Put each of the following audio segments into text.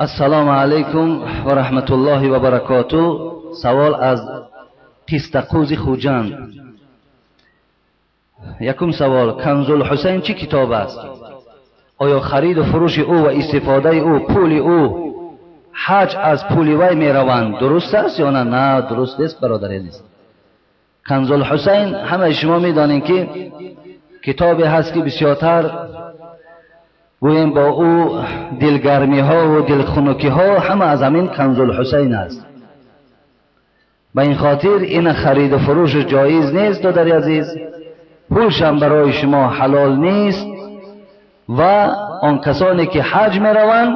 Ассалому алайкум ва раҳматуллоҳи ва баракоту. Савол аз Қистақӯзи Хуҷанд. Якум савол: Канзулҳусайн чӣ китоб аст? Оё хариду фурӯши ӯ ва истифодаи ӯ, пули ӯ, ҳаҷ аз пули вай мераванд, дуруст аст ё на? На, дуруст нест, бародари азиз. Канзулҳусайн, ҳамаи шумо медонед, ки китобе ҳаст, ки бисёртар гӯем бо ӯ дилгармиҳову дилхунукиҳо ҳама аз ҳамин Канзулҳусайн аст. Ба ин хотир ин хариду фурӯш ҷоиз нест, додари азиз. Пулшам барои шумо ҳалол нест ва он касоне ки ҳаҷ мераванд,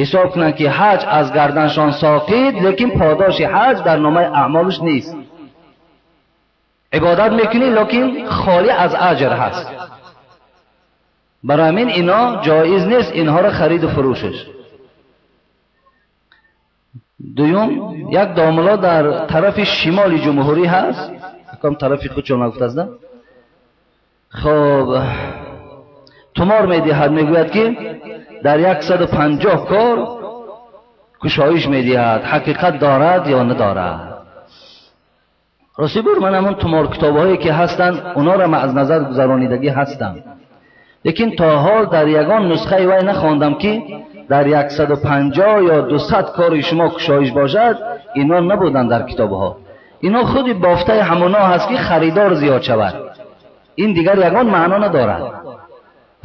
ҳисоб кунанд, ки ҳаҷ аз гарданшон соқит, лекин подоши ҳаҷ дар номаи аъмолаш нест. Ибодат мекунӣ, лекин холӣ аз аҷр ҳаст. Барои ҳамин ино ҷоиз нест, инҳоро хариду фурӯшаш. Дуюм, як домуло дар тарафи шимоли ҷумҳурӣ ҳаст, якам тарафи худшон нагуфтааст. Хоб, тумор медиҳад, мегӯяд, ки дар 150 кор кушоиш медиҳад. Ҳақиқат дорад ё надорад? Рости бур, ман ҳамон тумор китобҳое ки ҳастанд, онҳоро ман аз назар гузаронидагӣ ҳастам, лекин то ҳол дар ягон нусхаи вай нахондам, ки дар 150 ё 200 кори шумо кушоиш бошад. Ино набуданд дар китобҳо. Ино худи бофтаи ҳамоно ҳаст, ки харидор зиёд шавад. Ин дигар ягон маъно надорад.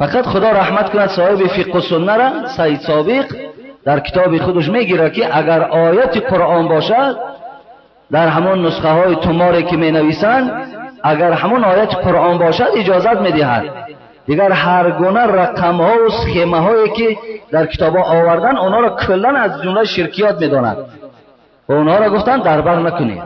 Фақат Худо раҳмат кунад соҳиби фиқҳу суннара, Саид Собиқ, дар китоби худаш мегирад, ки агар ояти Қуръон бошад дар ҳамон нусхаҳои туморе ки менависанд, агар ҳамон ояти Қуръон бошад, иҷозат медиҳад. Дигар ҳар гуна рақамҳову схемаҳое ки дар китобҳо овардан, онҳоро куллан аз ҷумлаи ширкиёт медонад ва онҳоро гуфтанд, дар бар накунед.